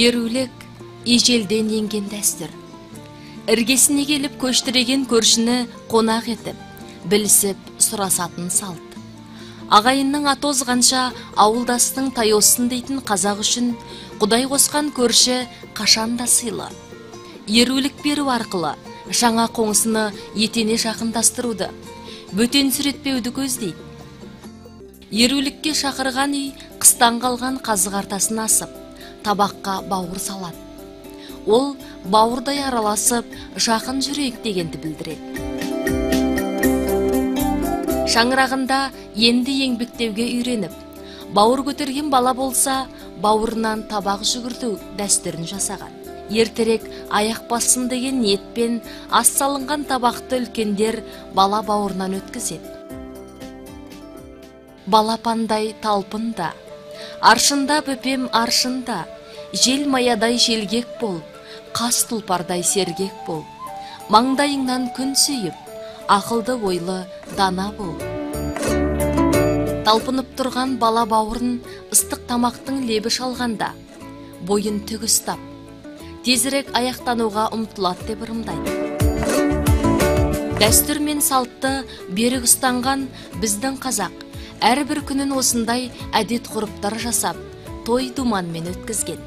Ерулік ежелден енген дәстүр. Іргесіне келіп көштіреген көршіні қонақ етіп, білісіп сұрасатын салт. Ағайынның аты озғанша ауылдастың тай озсын дейтін қазақ үшін Құдай қосқан көрші қашан да сыйлы. Ерулік беру арқылы жаңа қоңсыны етене жақындастыруды, бөтен сүретпеуді көздейді. Ерулікке шақырған үй қыстан қалған қазы қартасын асып, табаққа бауыр салады. Ол бауырдай араласып, жақын жүрейік дегенді білдіреді. Шаңырағында енді еңбектеуге үйреніп, бауыр көтерген бала болса, бауырынан табақ жүгірту дәстүрін жасаған. Ертерек аяқ бассын деген ниетпен ас салынған табақты үлкендер бала бауырынан өткізеді. Балапандай талпында, аршында бөпем аршында, жел маядай желгек бол, қас тұлпардай сергек бол, маңдайыңнан күн сүйіп, ақылды ойлы дана бол. Талпынып тұрған бала бауырын ыстық тамақтың лебі шалғанда, бойын тік ұстап, тезірек аяқтануға ұмтылады деп ырымдайды. Дәстүр мен салтты берік ұстанған біздің қазақ әрбір күнін осындай әдет ғұрыптар жасап, той думанмен өткізген.